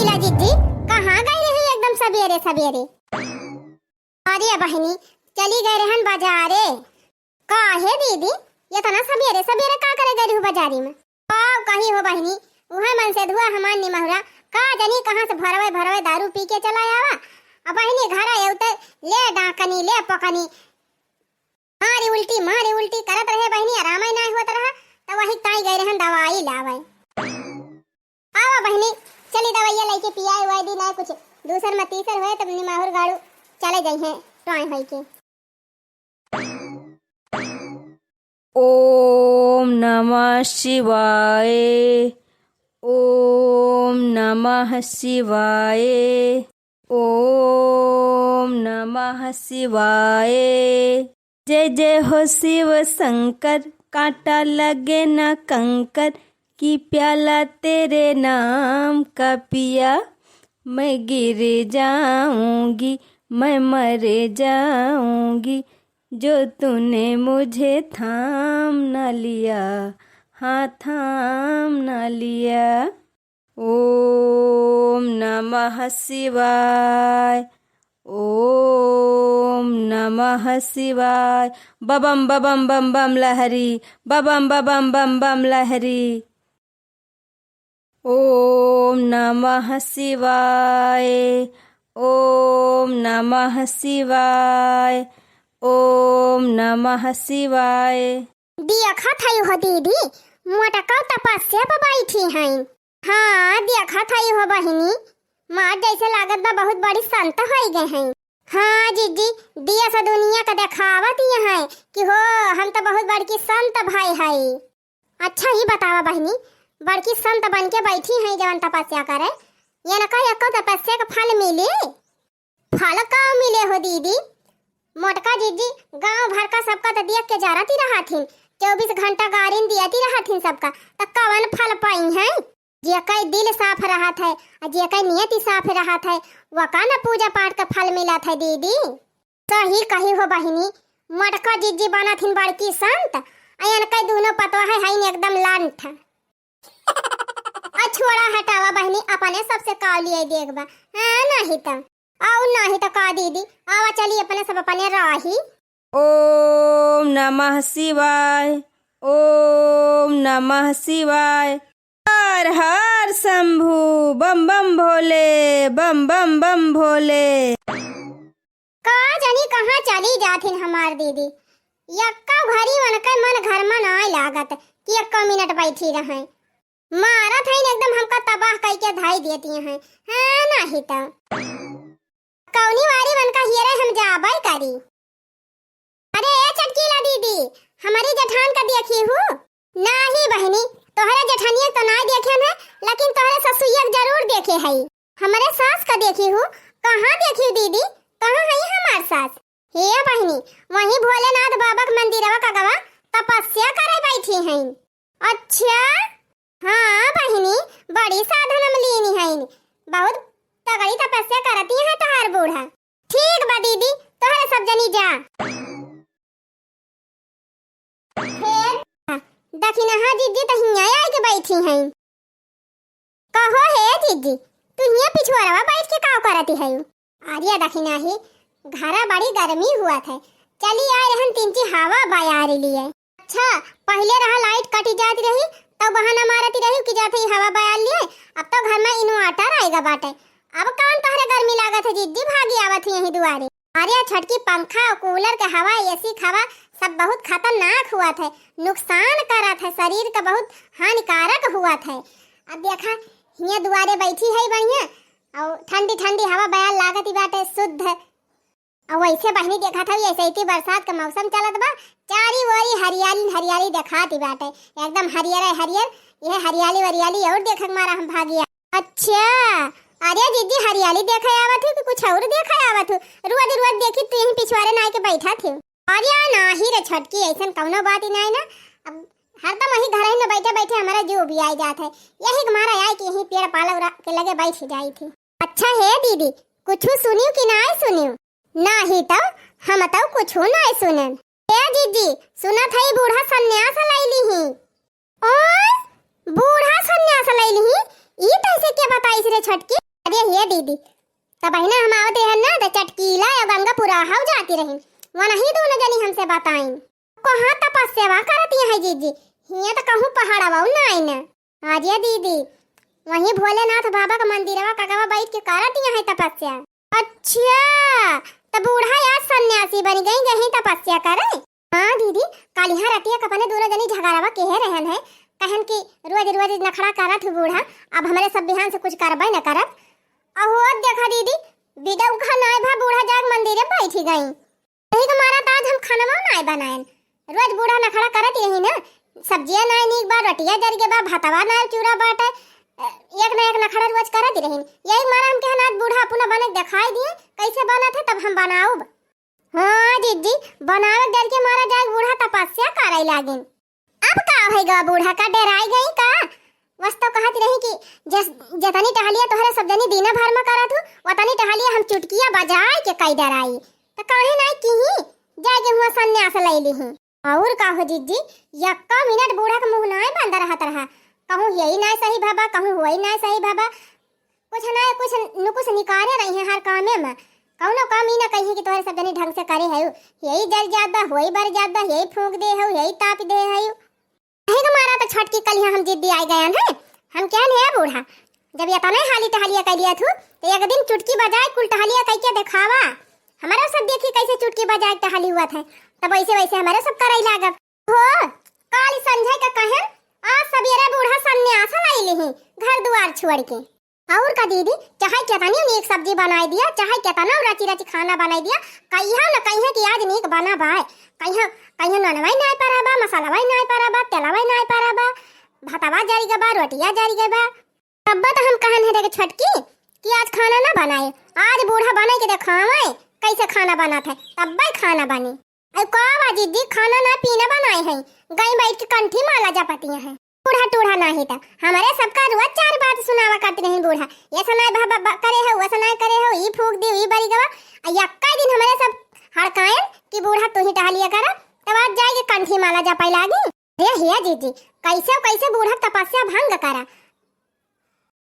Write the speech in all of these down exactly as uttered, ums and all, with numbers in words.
ला जिज्जी, कहाँ गई रही एकदम सबेरे सबेरे? अरे बहिनी, चली गए रहन बाजारे। काहे दीदी, इतना सबेरे सबेरे का करे गई रहू बाजारी में? पाव कही हो बहिनी, उहे मन से धुआ हमार निमहुरा, का जनी कहाँ से भरवे भरवे दारू पी के चला आवा। अब बहिनी घर आए उते ले डाकनी, ले पकनी, मारी उल्टी, मारी उल्टी करत रहे बहिनी, आराम ही ना होत रहा, तो वही ताई गए रहन दवाई लावे। आवा बहिनी, चली दवाइया लेके पियाए हुआ दी ना कुछ, दूसर में तीसर होए तब निमाहुर गाड़ू चले जाई हैं, टॉय होई के। ओम नमः शिवाय। ओम नमः शिवाय। ओम नमः शिवाय। जय जय हो शिव शंकर, कांटा लगे ना कंकर, कि प्याला तेरे नाम का पिया, मैं गिर जाऊंगी, मैं मर जाऊंगी, जो तूने मुझे थाम ना लिया, हाँ थाम ना लिया। ओम नमः शिवाय, ओम नमः शिवाय। बबम बबम बम बम लहरी, बबम बबम बम बम लहरी। ओम नमः शिवाय, ओम नमः शिवाय, ओम नमः शिवाय। देखत हई हो दीदी, मोटका तपस्या पे बैठी हैं। हाँ, देखत हई हो बहिनी, मार जैसे लागत बा बहुत बड़ी संत होई गए हैं। हाँ जिज्जी, दिया से दुनिया का देखावत ही हैं कि हो, हम तो बहुत बड़की संत भाई हई। अच्छा, ई बतावा बहिनी, बड़की संत बन के बैठी हैं जवन तपस्या करे, इनका एको तपस्या का फल मिली? फल का मिले हो दीदी? मोटका जिज्जी गांव भर का सबका तो देख के जरत ही रहत हिन, चउबीस घंटा गारिन दियत ही रहत हिन सबका, त कवन फल पाई हैं? जेकर दिल साफ रहत है, आ जेकर नियति साफ रहत है, वका न पूजा पाठ का फल मिलत है दीदी। सही कही हो बहिनी, मोटका जिज्जी बनत हिन बड़की संत, आ इनके दूनो पतवा है, हईन एकदम लंठ। आ छोड़ा हटावा बहिनी, अपने सबसे का लिए देख बा, हाँ, नहीं त, आउ नहीं त का दीदी, आवा चली अपने सब अपने राही। ओम नमः शिवाय, ओम नमः शिवाय। हर हर शंभू, बम बम भोले, बम बम बम भोले। का जानी कहाँ चली जाथिन हमार दीदी। यक्का घरी उनके मन घर में नाय लागत कि यक्का मिनट बैठी रहें। मारत हईन एकदम हमका तबाह कई के धाई देती हैं। हाँ, नाही त। कौनी वारी उनका हियरे हम जाबे करी। अरे ए चटकीला दीदी, हमरी जेठान का देखी हूँ? नाही बहिनी, तोहरे जेठनिया तो नाही देखे हैं, लेकिन तोहरे ससुइया के जरूर देखे हई। हमरे सास का देखी हूँ? कहाँ देखी हूँ दीदी? कहाँ हई हमार सास? हे बहिनी, वहीं भोलेनाथ बाबा के मंदिरवा का गवा तपस्या करे बैठी हईन। अच्छा? हाँ बहिनी, बड़ी साधन में लीन हईन। बहुत तगड़ी तपस्या करती हैं तोहार बूढ़ा। ठीक बा दीदी, तोहरे सब जनी जा। हे दखिनहा जिज्जी त हियाँ आइके बैठी हैं। कहो हे जिज्जी, तू हियाँ पिछुआरवा बैठ के का करती है? अरे दखिनही, घरा बड़ी गर्मी हुआ थे, चली आए रहन तीन ची हवा बयार लिए। अच्छा, पहिले रहा लाइट कटी जाती रही, तब बहाना मारती रही कि जाते ही हवा बयार लिए, अब तो घर में inverter आएगा बाटे। अब कौन तोहरे गर्मी लागत है जिज्जी, भागी आवत ही यहीं दुआरे। अरे छोटकी, पंखा, कूलर के हवा, AC के हवा सब बहुत खतरनाक हुआ थे, नुकसान करत है, शरीर का बहुत हानिकारक हुआ थे। अब देखा, हियाँ दुआरे बैठी है बढ़िया, और ठंडी ठंडी हवा बयार लागत ही बाटे शुद्ध। और वैसे बहिनी देखत हई, ऐसे ही बरसात का मौसम चलत बा, चारी ओरी हरियाली हरियाली देखात ही बाटे, एकदम हरियर है हरियर। यह हरियाली वरियाली और देखक मारा हम भागिया। अच्छा, अरे जिज्जी, हरियाली देखे आवत हूँ कि कुछ और देखे आवत हूँ? रोज रोज देखी तू यहीं पिछवारे ना आके बैठा थी। अरे नाही रे छोटकी, ऐसन कौनो बात ही नहीं ना। अब हरदम वही घर ही में बैठे बैठे हमारा जीव भी आई जात है, यही के मारा आए कि यहीं पेड़ पाला उरा के लगे बैठ जाई थी। अच्छा हे दीदी, कुछ सुनियो कि नाही सुनियो? नाही तो हम तो कुछ नाही सुनन। ए जिज्जी, सुनत हई बूढ़ा संन्यास लैली ही। ओ, बूढ़ा संन्यास लैली ही? ई कैसे के बताइस रे छोटकी? अरे हे दीदी, तब बहिना हम आवत रहन ना, त चटकीला या गंगा पुराहा जाती रहिन, वनही दोनों जनी हमसे बताइन। कहाँ तपस्या वा करत यहाँ है जीजी, हियाँ त कहूँ पहाड़वा नाई न। अरे दीदी, वहीं भोलेनाथ बाबा का मंदिरवा कगवा बैठ के करत यहाँ है तपस्या। अच्छा, त बूढ़ा यार सन्यासी बन गई, गई तपस्या करे? हाँ दीदी, कालिहा रतिया के अपने दोनों जनी झगड़ावा केहे रहन है, कहन कि रोज रोज नखड़ा करत हूँ बूढ़ा, अब हमरे सब बिहान से कुछ करबे न करत। अहो देखा दीदी, बिडौखा नाय भा बूढ़ा जाग मंदिरे बैठी गई। यही के मारा त आज हम खानवा नाय बनायन। रोज बूढ़ा नखड़ा करत यही ना, सब्जिया नाय नीक बा, रोटिया जर के बा, भतवा नाय चूरा बाटे, एक ना एक नखड़ा रोज करत रहिन। यही के मारा हम कहन आज बूढ़ा अपना बने के देखाई दिए, कैसे बनत है तब हम बनाउब। हाँ जीजी, बनावे डर के मारा जाए बूढ़ा तपस्या करे लागिन। अब का होइ गवा बूढ़ा का डेराई गई का? वस तो कहत रही कि जस, जतनी टहलिया तोहरे सब जनी दीना भर में करत हूँ, वतनी टहलिया हम चुटकिया बजाए के कई डेराई। त काहे नाई किही, जाए के हुआ सन्यास ले लिही। और का हो जीजी, यक्का मिनट बूढ़ा के मुँह नाई बंद रहत रहा, कहूँ यही नाई सही भबा, कहूँ वही नाई सही भबा। कुछ ना कुछ नुकुस निकारे रही हैं हर कामे में। कौनो काम ई ना कही कि तोहरे सब जनी ढंग से करे है, यही जल जात बा, वही बर जात बा, यही फूंक दे है, यही ताप दे है। यही के मारा तो छोटकी कलिया हम जिद्दी आई गयन है। हम कहन है बूढ़ा, जब यतने हाली टहलिया कइ लिया थू, तो एक दिन चुटकी बजाए कुल टहलिया कइ के देखावा। हमारा सब देखी कैसे चुटकी बजाए टहली हुआ था, तब वैसे वैसे हमारे सब करई लागब। हो, काली संझय का कहन, आज सबेरे बूढ़ा सन्यास लाई लिही, घर दुआर छोड़ के। और का दीदी, चाहे केतनी नीक सब्जी बनाई दिया, चाहे केतना रची रची खाना बनाई दिया, कहिया न कहिया कि आज नीक बना बाय। कहिया, कहिया ननवाई नाय परा बा, मसालवाई नाय परा बा, तेलवाई नाय परा बा, भतवा जरी गबा, रोटिया जरी गबा। तब्बे त हम कहन है देखे छोटकी कि आज खाना ना बनाए, आज बूढ़ा बनाई के देखावे कैसे खाना बनत है, तब्बे खाना बनी। अरे का बा जीजी, खाना ना पीना बनाए हैं, गई बैठ के कंठी माला जपतिया है। बूढ़ा टूढ़ा नाही त हमारे सबका रोज चार बात सुनावा करती रही बूढ़ा, ये सनाय बा, बा, बा, करे हो, वो सनाय करे हो, ई फूक दी, ई बरी गवा। आ यक्का दिन हमारे सब हड़कायन कि बूढ़ा तू ही टहलिया करा, तब आज जाए के कंठी माला जपाई लागी। रे हिया जीजी, कैसे कैसे बूढ़ा तपस्या भंग करा।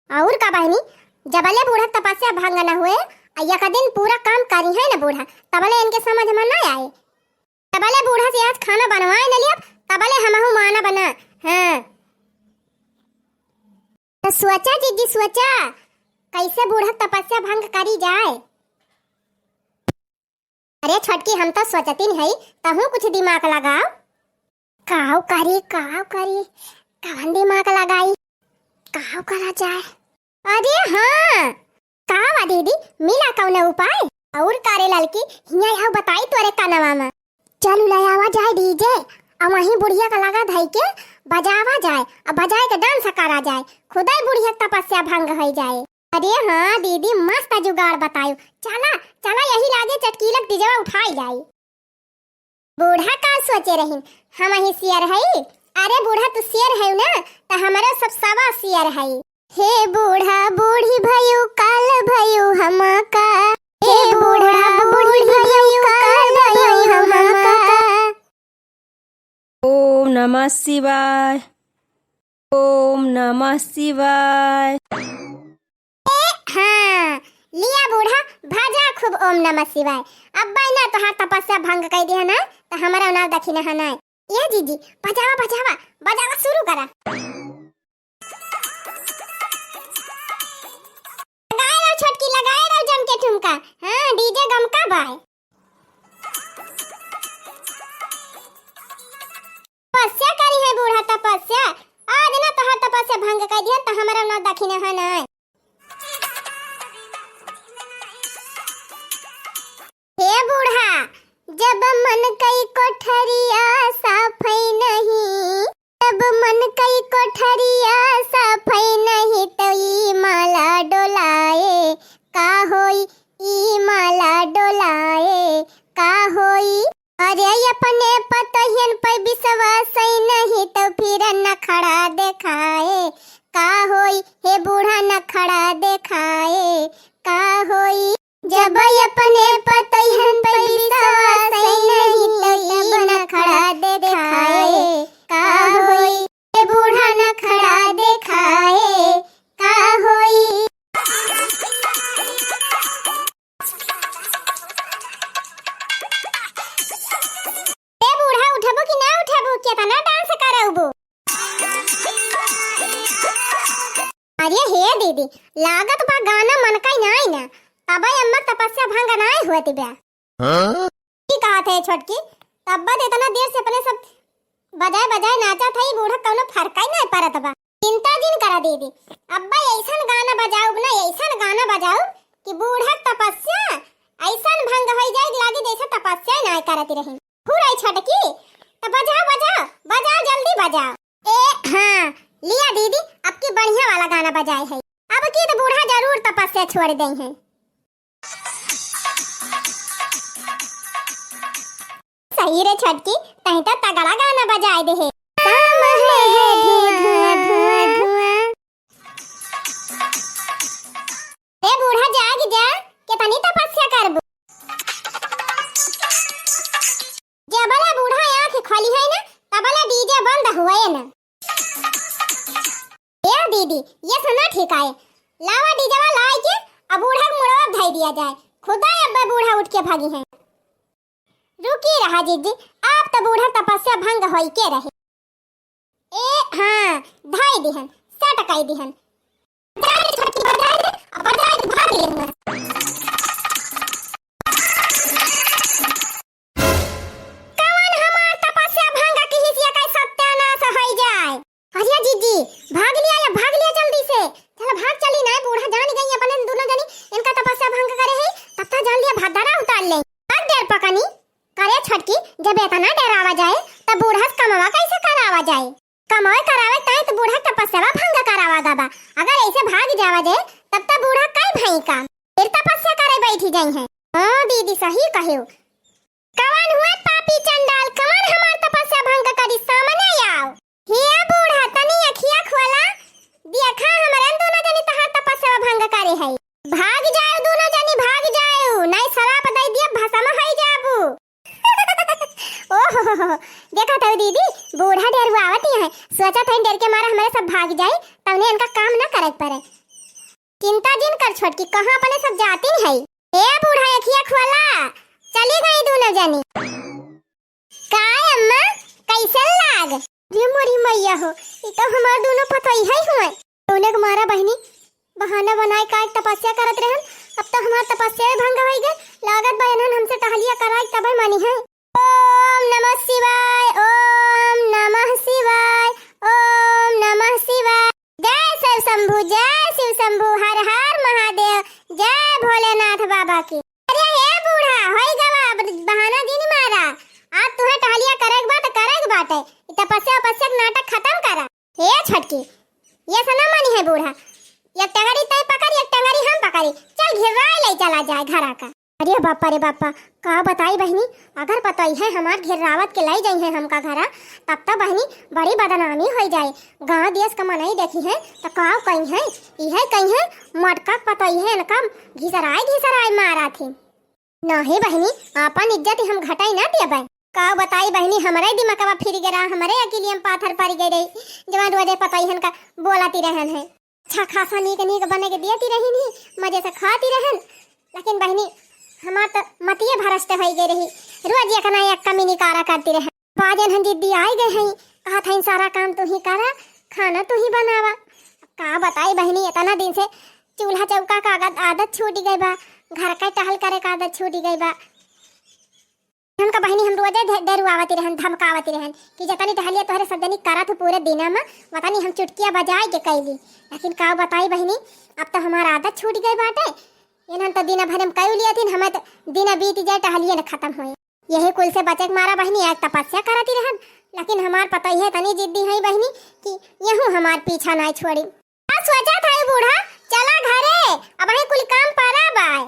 और का बहिनी, जबले बूढ़ा तपस्या भंग न हुए, आ एक दिन पूरा काम करी है न बूढ़ा, तबले इनके समझ में न आए। तबले बूढ़ा से आज खाना बनवाए न लिया, तबले हमहू माना बना। हाँ। तो सोचा जीजी सोचा, कैसे बूढ़ा तपस्या भंग करी जाए। अरे छोटकी, हम तो सोचतिन हई, तहूँ कुछ दिमाग लगाओ। काव करी, काव करी, कवन दिमाग लगाई, काव करा जाए? अरे हाँ, का बा दीदी, मिला कौनो उपाय? और का रे ललकी, हियाँ आओ बताई तोरे कनवा में। चल ले आवा जाए डीजे, आ वहीं बुढ़िया का लगा धई के बजावा जाए, आ बजाए के डांस करा जाए, खुदे बुढ़िया के तपस्या भंग होई जाए। अरे हाँ दीदी, मस्त जुगाड़ बतायो। चला, चला यही लागे चटकीलक डीजेवा उठाई जाई। बूढ़ा का सोचे रहिन, हम ही शेर हई? अरे बूढ़ा तू शेर है ना, त हमारे सब सवा शेर हई। हे बूढ़ा बूढ़ी भयू काल भयू हमा का, हे बूढ़ा बूढ़ी भयू काल भयू हमा का। ओम नमः शिवाय। ओम नमः शिवाय। ए, हाँ, लिया बूढ़ा, भजा खूब ओम नमः शिवाय। अब ना तोहार तपस्या भंग कर दिया ना, तो हमारा नाव दखिना है ना। ए जीजी, बजावा, बजावा, बजावा शुरू करा। लगाए रहो छोटकी, लगाए रहो जम के ठुमका। हाँ, डीजे गमका बाय। तपस्या करी है बूढ़ा, तपस्या। आज ना तोहार तपस्या भंग कर दिया, तो हमारा ना दखिना है ना। हे बूढ़ा, जब मन कई कोठरिया साफई नहीं, जब मन कई कोठरिया साफई नहीं, तो ई माला डोलाए का होई, ई माला डोलाए का होई। अरे अपने पतोहियन पे विश्वास ही नहीं, तो फिर नखड़ा देखाए का होई, हे बूढ़ा नखड़ा देखाए का होई। जब अपने पतोहियन पे विश्वास ही नहीं, तो ई नखड़ा देखाए का होई, हे बूढ़ा नखड़ा देखाए का होई। अरे हे दीदी, लागत बा गाना मन का ही नाई ना, तबे अम्मा तपस्या भंग नाई होत बा। हाँ? की कहत है छोटकी, तब्बा तो इतना देर से अपने सब बजाए बजाए नाचत है, बूढ़ा कौनो फर्क ही नाई परत बा। चिंता जिन करा दीदी, अब्बा ऐसन गाना बजाउब ना, ऐसन गाना बजाउब कि बूढ़ा तपस्या ऐसन भंग होई जाए, लागी जैसे तपस्या ही नाई करत रही। फुराई छोटकी, तो बजाओ, बजाओ, बजाओ, जल्दी बजाओ। ए, हाँ, लिया दीदी, अब की बढ़िया वाला गाना बजाए है। अब की तो बूढ़ा जरूर तपस्या छोड़ दे हैं। सही रे छोटकी, तहीं तो तगड़ा गाना बजाए दे है। काम है, है धुआं, धुआं, धुआं। ए बूढ़ा, जाग जा, कितनी तपस्या करबू? जबले बूढ़ा आँख खोली है ना, तबले डीजे बंद हुए ना। ए दीदी, ये सुना ठीक है, लावा डीजेवा लाई के अब बूढ़ा के मुड़वा धई दिया जाए, खुदा अब्बे बूढ़ा उठ के भागी है। रुकी रहा जिज्जी, आप तो बूढ़ा तपस्या भंग होई के रहे। ए, हाँ, धाई दिहन, सटकाई दिहन। बजाए दे छोटकी, बजाए दे, अब बजाए दे, भाग लेंगे। कवन हमार तपस्या भंग की हिसिया का सत्यानाश होई जाए। अरे जिज्जी, भाग लिया या भाग लिया जल्दी से। चला भाग चली ना, बूढ़ा जान गई अपने दोनों जनी इनका तपस्या भंग करे है, तब तक जान लिया भद्दरा उतार ले। बड़ देर पकनी, करे छोटकी, जब इतना डरावा जाए, तब बूढ़ा से कमवा कैसे करावा जाए? कमवा करावे ताई तो बूढ़ा तपस्या भंग करावा गबा। अगर ऐसे भाग जावा जाए, तब तो बूढ़ा कई भाई का फिर तपस्या करे बैठी जाई है। हाँ दीदी, सही कहे। कवन हुआ पापी चंडाल, कवन हमार तपस्या भंग करी, सामने आओ। हे बूढ़ा, तनी अखिया खोला, देखा हमरन दोनों जनी तहार तपस्या भंग करे है। भाग जाओ दोनों जनी, भाग जाओ, नहीं सराप दे दिया, भसम होई जाबू। ओहो, देखा था दीदी, बूढ़ा डेरुआवत ही है, सोचा था डर के मारा हमारे सब भाग जाए, तउने इनका काम ना करे पड़े। चिंता जिन कर छोटकी, कहाँ अपने सब जाती है। हे बूढ़ा, अखिया खोला, चली गई दोनों जनी। काय अम्मा, कैसन लाग? रे मोरी मैया हो, ई तो हमार दोनों पतोई है हुए। तौने के मारा बहिनी, बहाना बनाए का एक तपस्या करत रहन, अब तो हमार तपस्या भंग होई गए। लागत बा इन्हन हमसे टहलिया कराई तबे मानी है। ओम नमः शिवाय, ओम नमः शिवाय, ओम नमः शिवाय। जय शिव शंभू, जय शिव शंभू, हर हर महादेव, जय भोलेनाथ बाबा की। अरे हे बूढ़ा, होई गवा, अब बहाना जिन मारा। आज तुहे टहलिया करेक बा त करेक बाटे। ई तपस्या उपस्या के नाटक खतम करा। हे छोटकी, ये से ना मानी है बूढ़ा। एक टंगरी तय पकड़, एक टंगरी हम पकड़ी। चल घिर्राए ले चला जाए घरा का। अरे बापा रे बापा, का बताई बहिनी, अगर पतोई है हमार घिर्रावत के लाई जाई है हमका घरा, तब तो बहिनी बड़ी बदनामी होई जाए। गाँव देश का मनई देखी है तो का कही है, इहे कही है मटका पतोई है इनका घिसराए घिसराए मारा थी। नहीं बहिनी, आपन इज्जत हम घटाई ना देबै। का बताई बहिनी, हमरे दिमागवा फिर गया, हमरे अकिलियम पाथर पड़ गए रही, जवन रोजे पतोई हन का बोलती रहन है। अच्छा खासा नीक नीक बने के दियती रही नहीं, मजे से खाती रहन, लेकिन बहिनी हमार तो मतिये भ्रष्ट होई गई रही, रोज एक ना एक कमी निकारा करती रहन। बाजन हम जिद्दी आई गए हैं, कहा था सारा काम तू ही करा, खाना तू ही बनावा। का बताई बहिनी, इतना दिन से चूल्हा चौका का आदत, आदत छूट गई बा, घर का टहल करे का आदत छूट गई बा। हमका बहिनी हम रोजे डरुआवती रहन, धमकावती रहन कि जतनी टहलिया तोहरे सब जनी करत हो पूरे दिना में, वतनी हम चुटकिया बजाए के कैली। लेकिन का बताई बहिनी, अब तो हमार आदत छूट गई बाटे। इन्हन तो दिन भर में कई लिया थी, हमें तो दिन बीत जाए टहलिए न खत्म होए। यही कुल से बचे के मारा बहिनी आज तपस्या करती रहन, लेकिन हमार पतोई है तनी जिद्दी है बहिनी कि यहू हमार पीछा ना छोड़ी। का सोचा था बूढ़ा, चला घरे, अब ही कुल काम पारा बाय।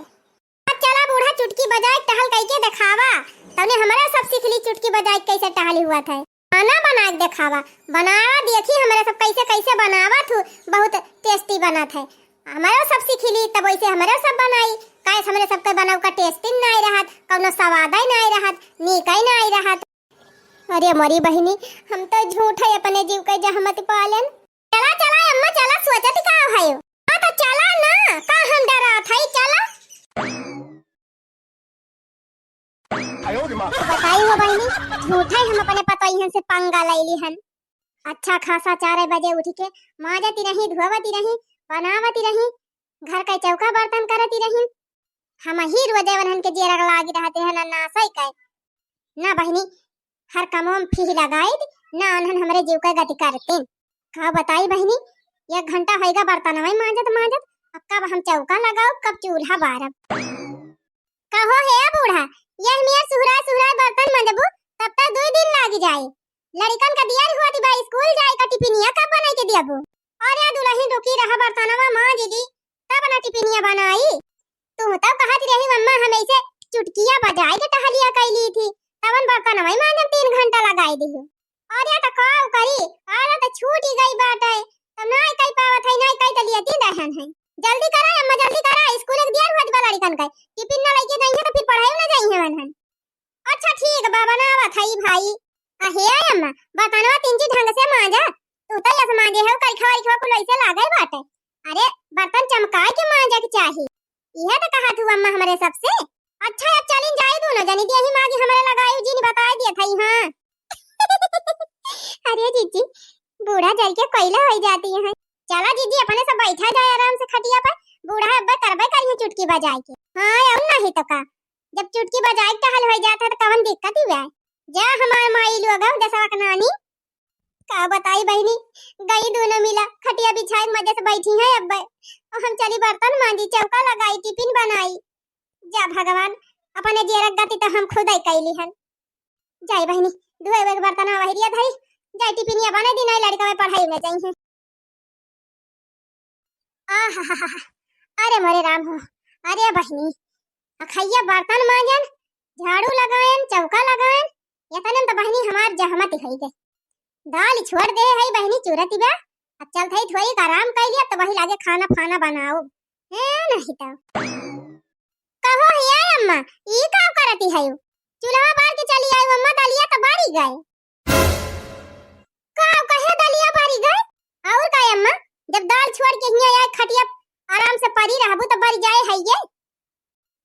अब चला बूढ़ा, चुटकी बजाए टहल कई के देखावा, तउने हमरा सब सीख ली चुटकी बजाए कैसे टहली हुआ था। खाना बना के देखावा, बनावा देखी हमरा सब कैसे कैसे बनावा थू, बहुत tasty बनत है। हमरा सब सीख ली तब वैसे हमरा सब बनाई, काहे हमरे सबके बनाऊ का tasty नहीं रहत, कौनो स्वाद ही नहीं रहत, नीक ही नहीं रहत। अरे मोरी बहिनी, हम तो झूठ है अपने जीव के जहमत पालन। चला, चला अम्मा, चला, सोचत का है? हाँ तो चला ना, का हम डरात है, चला। बताई हो बहिनी, झूठा ही हम अपने पतोहियन से पंगा लैली हन। अच्छा खासा चार बजे उठ के माजती रही, धोवती रही, बनावती रही, घर के चौका बर्तन करती रही। हमही रोजे वनहन के जेरा लागी रहते हैं ना, नासई के। ना बहिनी, हर कमवा में फीह लगाइत, ना उन्हन हमरे जीव के गति करतीन। का बताई बहिनी, एक घंटा होइगा बर्तनवा मांजत मांजत, अब कब हम चौका लगाउब, कब चूल्हा बारब। कहो हे बूढ़ा, यह मियाँ सुहराय सुहराय बर्तन मंजबू, तब तक दुई दिन लागी जाए। लड़िकन का दियर हुआ थी भाई, स्कूल जाए का टिफिनिया कब बनाई के दियाबू? अरे दुलहिन रुकी रहा, बर्तनवा मांज ली, तब ना टिफिनिया बनाई। तू तो कहत रही अम्मा, हम ऐसे चुटकिया बजाए के टहलिया कैली थी, तवन बर्तनवा मांजन तीन घंटा लगाई दिहू। अरे त का करी, आदत छूटी गई बाटे, तब नाई कई पावत है, नाई कई तलिया तीन रहन है। जल्दी करा अम्मा, जल्दी करा, स्कूल के दियर हुआ बा लड़िकन के, टिफिन ना लेके जाइए तो फिर पढ़ाई ना जाइए वनहन। अच्छा ठीक बा, बनावत है भाई। अहे अम्मा, बर्तनवा तीन चीज ढंग से मांजा, तू तो यस मांजे है, करिखवा वरिखवा कुल ऐसे लागल बाटे। अरे बर्तन चमकाए के मांजे के चाही, इहे तो कहा थू अम्मा हमरे सबसे। अच्छा अब चलिन जाई दोनों जनी, देही मागी हमरे लगाई जिन बताई दिए थई। हाँ। अरे जीजी, बूढ़ा जल के कोयला हो जाती है। चला जीजी, अपने सब बैठा जाए आराम से खटिया पर, बूढ़ा अब्बे करबे करिए चुटकी बजाए के। हाँ, और नहीं तो का, जब चुटकी बजाए के टहल हो जात है तो कवन दिक्कत ही बा। जा हमार माई लोग, जसवा के नानी। का बताई बहिनी, गई दोनों मिला, खटिया बिछाई मजे से बैठी हैं अब्बे, और हम चली बर्तन मांजी, चौका लगाई, टिफिन बनाई। जा भगवान, अपने जेरक गति तो हम खुद ही कैली हन। जाई बहिनी, धोए हुए के बर्तन वहिरिया धरी, जाई टिफिनिया बने दी, नहीं लड़का में पढ़ाई न जाई है। आहाहाहा, अरे मोरे राम हो, अरे बहिनी, अखैया बर्तन मांजन, झाड़ू लगायन, चौका लगायन, इतने में तो बहिनी हमार जहमत ही होई गई। दाल छोड़ दे है बहिनी चूरती बा, अब चलत है थोड़ी आराम कर लिया तो वही लागे खाना फाना बनाओ, है नहीं तो। कहो हे अम्मा, ई का करती है? चूल्हा बार के चली आई अम्मा, दलिया तो बारी गए। का कहे दलिया बारी गए? और का अम्मा, जब दाल छोड़ के हियां आए खटिया आराम से परी रहबू तो बारी जाए है ये।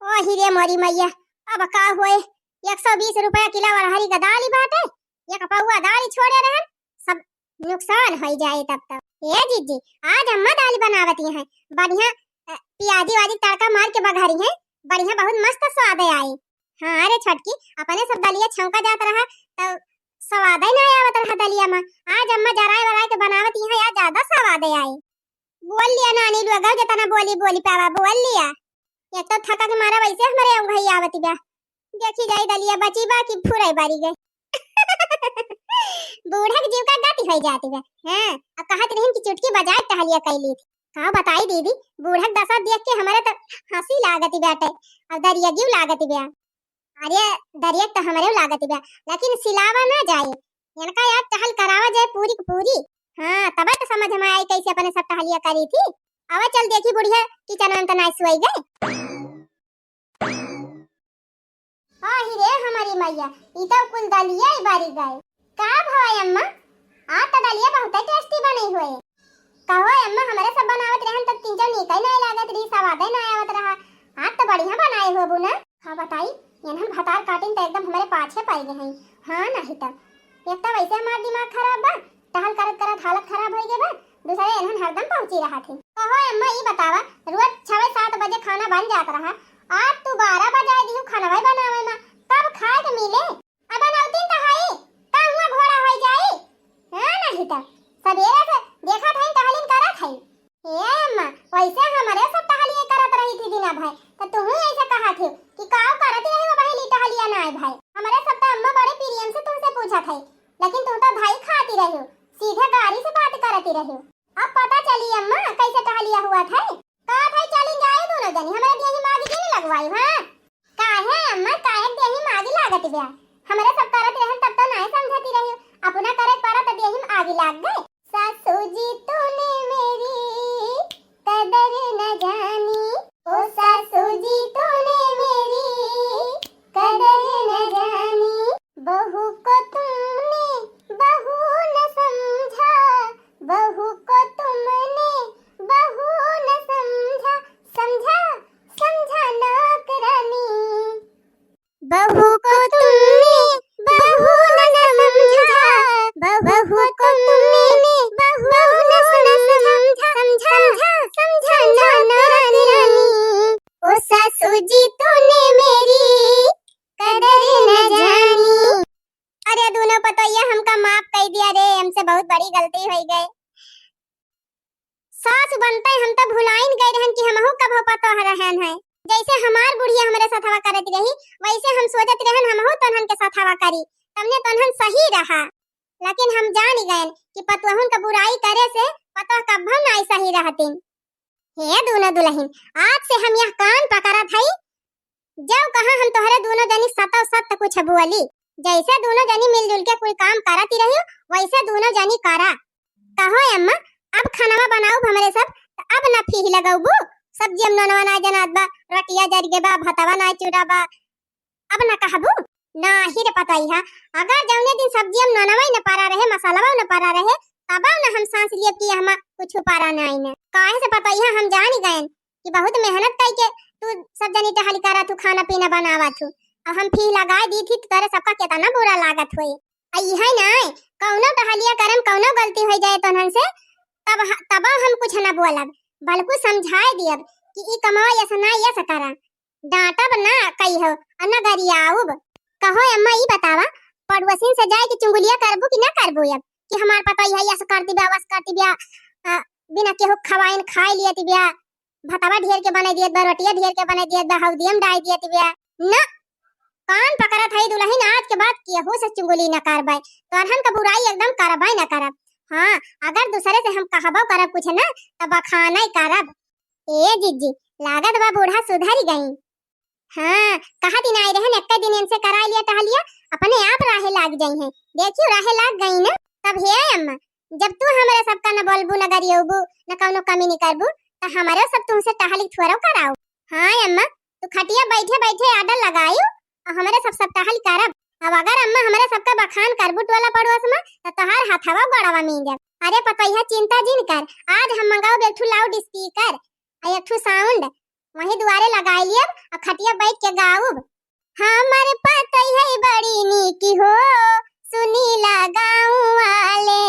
ओ ही रे मोरी मैया, अब का होए, एक सौ बीस रुपया किलो अरहरी का दाल ही बाटे, एक पौआ दाल ही छोड़े रहन, सब नुकसान हो जाए तब तक। ए जीजी, आज अम्मा दाल बनावती हैं, बढ़िया, अ, प्याजी वाजी तड़का मार के बघारी हैं, बढ़िया बहुत मस्त स्वाद आए। हाँ रे छोटकी, अपने सब दलिया छौंका जात रहा तो स्वाद ही ना आवत रहा दलिया में। आज अम्मा जराए वराए के बनावती हैं, आज ज्यादा स्वाद आए। बोल लिया नानी लोग, जितना बोली बोली पावा बोल लिया। एक तो थका के मारा वैसे हमरे उंघई आवत बा। देखी जाई दलिया बची बा कि फुरई बारी गई। बूढ़ा के जीव का गति होई जाती बा। हाँ, अब कहत रहीन कि चुटकी बजाए टहलिया कैली थी। का बताई दीदी, बूढ़ा के दशा देख के हमरे तो हंसी लागत बाटे, अब दरिया जीव लागत बा। अरे दरिया तो हमरे लागत बा, लेकिन सिलावा ना जाए। इनका यार टहल करावा जाए पूरी की पूरी। हाँ, तब तो समझ में आई कैसे अपने सब टहलिया करी थी। आवा चल देखी बुढ़िया किचन में तो नाई सोई गए। आही रे हमारी मैया, ई तो कुल दलिया ही बारी गए। का भवा अम्मा, आज तो दलिया बहुते tasty बनी हुए। कहो अम्मा, हमरे सब बनावत रहन तब तीन चार नीक ही नहीं लागत रही, स्वादे नहीं आवत रहा। आज तो बढ़िया बनाए होबू ना। हाँ बताई, इन्हन भतार काटिन तो एकदम हमरे पाछे पड़ गए हैं। हाँ नहीं तो एक तो वैसे हमार दिमाग खराब बा, टहल करत करत हालत खराब होई गए बा, दूसरे इन्हन हरदम पहुंची रहा थी। कहो अम्मा, ई बतावा, रोज छवे सात बजे खाना बन जात रहा, आज तू बारह बजाए दिहू खानवा बनावे में, कब खाए के मिले? अब बनौती तो हई, का हुआ घोड़ा होई जाई? हाँ नहीं तो सबेरे से देखत हई टहलिन करत हई। ए अम्मा, वैसे हमरे सब टहलिए करत रही थी दिना भर, तो तुहू ऐसे कहा थी कि काव करत रही वो बहिली टहलिया ना आई भाई। हमरे सब तो अम्मा बड़े प्रेम से तुमसे पूछत है, लेकिन तुम तो भाई खाती रही हो, सीधे गाड़ी से बात करती रही हो। अब पता चली अम्मा कैसे टहलिया हुआ था। का भाई चली जाए दोनों जनी, हमरे देही मागी जी नहीं लगवाई, हाँ? काहे अम्मा, काहे देही मागी लागत बा? हमरे सब करत रहन तब तो नाय समझती रही, अपना करे पर तो देही में आगी लाग गए। सासू जी तूने मेरी कदर न जानी, ओ सासू जी तूने मेरी कदर न जानी। बहू को तुमने बहू न समझा, बहू को तुमने बहू न समझा, समझा, समझा नौकरानी। बहू को तुमने बहू न समझा, बहू को तुमने बहू न समझा, समझा, समझा, हो पतोह रहन है। जैसे हमार बुढ़िया हमरे सथवा करत रही, वैसे हम सोचत रहन हमहू तोहन के सथवा करी, तमने तोहन सही रहा। लेकिन हम जान गयन कि पतोहन का बुराई करे से पतोह कब्बो नाई सही रहतिन। हे दूनो दुलहिन, आज से हम यह कान पकड़त हई, जब कहा हम तोहरे दूनो जनी सतौ सत कुछ बोली। जैसे दूनो जनी मिलजुल के कोई काम करत ही रही, वैसे दूनो जनी करा। कहो अम्मा, अब खानवा बनाउब हमरे सब, त अब न फीह लगउबू? सब्जी में नोनवा ना जनात बा, रोटिया जर गे बा, भतवा ना चूरा बा, अब न कहबू? नाही रे पतोहिया, अगर जौने दिन सब्जी में नोनवा न परा रहे, मसालवा न परा रहे, तब न हम सांस लिए कि हमा कुछ परा नहीं न। काहे से पतोहिया, हम जान गयन कि बहुत मेहनत कई के तू सब जनी टहल करत हू, खाना पीना बनावत हू, और हम फीह लगाए दी थी तो तोरे सबका कितना बुरा लागत होई। आ इहे नाय, कौनो टहलिया करम, कौनो गलती हो जाए तोहन से, तब ह-, तब हम कुछ न बोलब, बल्कु समझाए दियब कि ई कमवा यस ना यस करा, डांटब ना कहियो, और न गरियाउब। कहो अम्मा, ई बतावा, पड़ोसिन से जाए के चुंगलिया करबू कि ना करबू अब, कि हमार पतोहिया यस करती बा, वस करती बा, आ, बिना केहू खवाइन खाए लिए ती बा, भतवा ढेर के बने दियत बा, रोटिया ढेर के बने दियत बा, हौदियम डाई दियत बा। न, कान पकड़त हई दुलहिन, आज के बाद केहू से चुगली न करबै, तोहन का बुराई एकदम करबै न करब। हाँ, अगर दूसरे से हम कहबो करब कुछ न, त बखानै करब। ए जिज्जी, लागत बा बूढ़ा सुधर गई। हाँ, कहा दिन आई रहन, एक्के दिन इनसे कराई लिया टहलिया, अपने आप राहे लाग जाई हैं। देखियो, राहे लाग गई न। तब हे अम्मा, जब तू हमरे सबका न बोलबू, न गरियबू, न कौनो कमी निकरबू, त हमरे सब तुमसे टहली थोड़ो कराओ। हाँ अम्मा, तू खटिया बैठे बैठे आडर लगायू, और हमरे सब सब टहल करब। अब अगर अम्मा हमरे सबका बखान करबू टोला पड़ोस में, त तोहार हथवा गोड़वा मींजब। अरे पतोहिया, चिंता जिन कर, आज हम मंगाउब एक ठू लाउड स्पीकर, आ एक ठू साउंड, वही दुआरे लगाई लियब, आ खटिया बैठ के गाउब। हमर पतोहिया बड़ी नीक हो, सुनीला गाँव वाले।